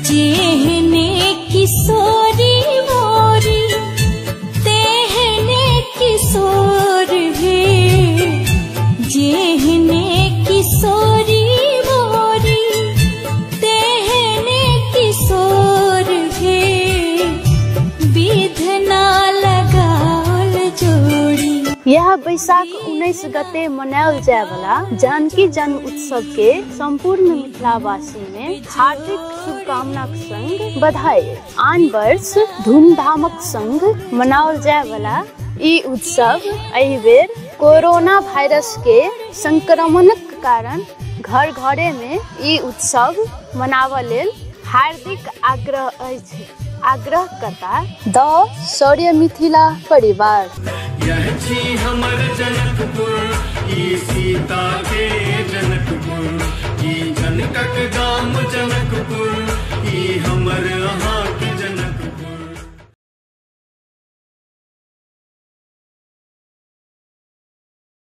जेहने किशोरी मोरी तेहने किशोर हे, जेहने किशोरी मोरी तेहने किशोर हे, विधना लगाओल जोड़ी। यह बैशाख 19 गते मनायल जाय वाला जानकी जन्म उत्सव के संपूर्ण मिथिलावासी में हार्दिक शुभकामना के संग बधाई। आन वर्ष धूमधामक संग मनाओल जाय वाला ई उत्सव एहि बेर कोरोना वायरस के संक्रमणक कारण घर घरे में ई उत्सव मनावऽ लेल हार्दिक आग्रह अछि। आग्रह करता द शौर्य मिथिला परिवार। यह छी हमर जनकपुर, ई सीता के जनकपुर, ई जनकक गाम जनकपुर, ई हमर अहाँ